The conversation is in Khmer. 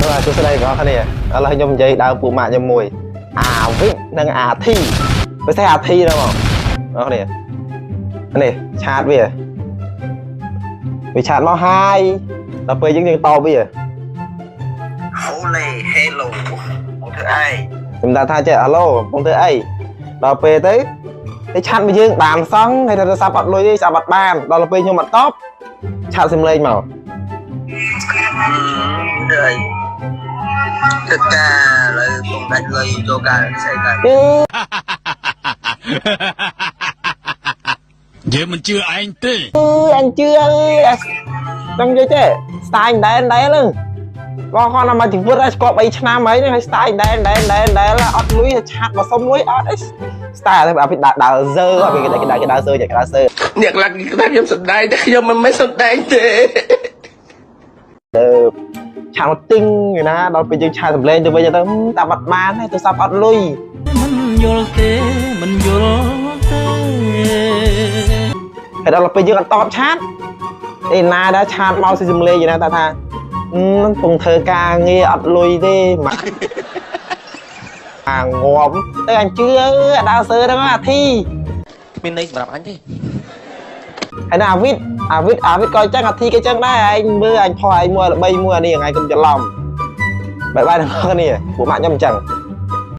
បាទសួស្តីបងប្អូនគ្នាឥឡូវខ្ញុំនិយាយដើមពួកម៉ាក់ខ្ញុំមួយអាវិតនិងអាធីពិសេសអាធីហ្នឹងបងបងប្អូនគ្នានេះ chat វាវា chat មក hi ដល់ពេលយើងយើងតបវា Holy hello បងធ្វើអី ខ្ញុំដាក់ថាចេះ hello បងធ្វើអីដល់ពេលទៅទៅ chat មកយើងបានសង់ហើយទូរស័ព្ទអត់លុយទេស្អាប់អត់បានដល់ពេលខ្ញុំអត់តប chat សំឡេងមក ធ្វើអីទឹកការឥឡូវបងដាច់លុយចូលការស្អីដែរ អឺ យើងមិនជឿឯងទេ អញជឿអើយអាចង់និយាយចេះ style ដែរដែរហ្នឹងបងគាត់មកជីវិតហើយស្គាល់3ឆ្នាំហើយហ្នឹងហើយ style ដែរដែរដែរដែរអត់លុយ chat មកសុំលុយអត់អី style តែអាពីដើរសើអាពីគេដើរគេដើរសើគេដើរសើ អ្នកខ្លះគេថាខ្ញុំសំដែងតែខ្ញុំមិនមែនសំដែងទេ chat មកទិញឯណាដល់ពេលយើង chat សម្លេងទៅវិញទៅតាមអត់បានទេទូរស័ព្ទអត់លុយ មិនយល់ទេមិនយល់ទេ ហើយដល់ពេលយើងអត់តប chat ឯណាដែរ chat មកស៊ីសម្លេងឯណាតាថានឹងពងធ្វើការងារអត់លុយទេមកអាងាប់ទៅអញជឿអាដើរសើហ្នឹងអាធី គ្មានន័យសម្រាប់អញទេ ហើយណាអាវិតអាវិតអាវិតក៏អញ្ចឹងអាធីក៏អញ្ចឹងដែរឯងមើលអញផុសឯងមួយល្បីមួយអានេះថ្ងៃកុំច្រឡំបាយបាយទាំងអស់គ្នាពួកម៉ាក់ខ្ញុំអញ្ចឹង។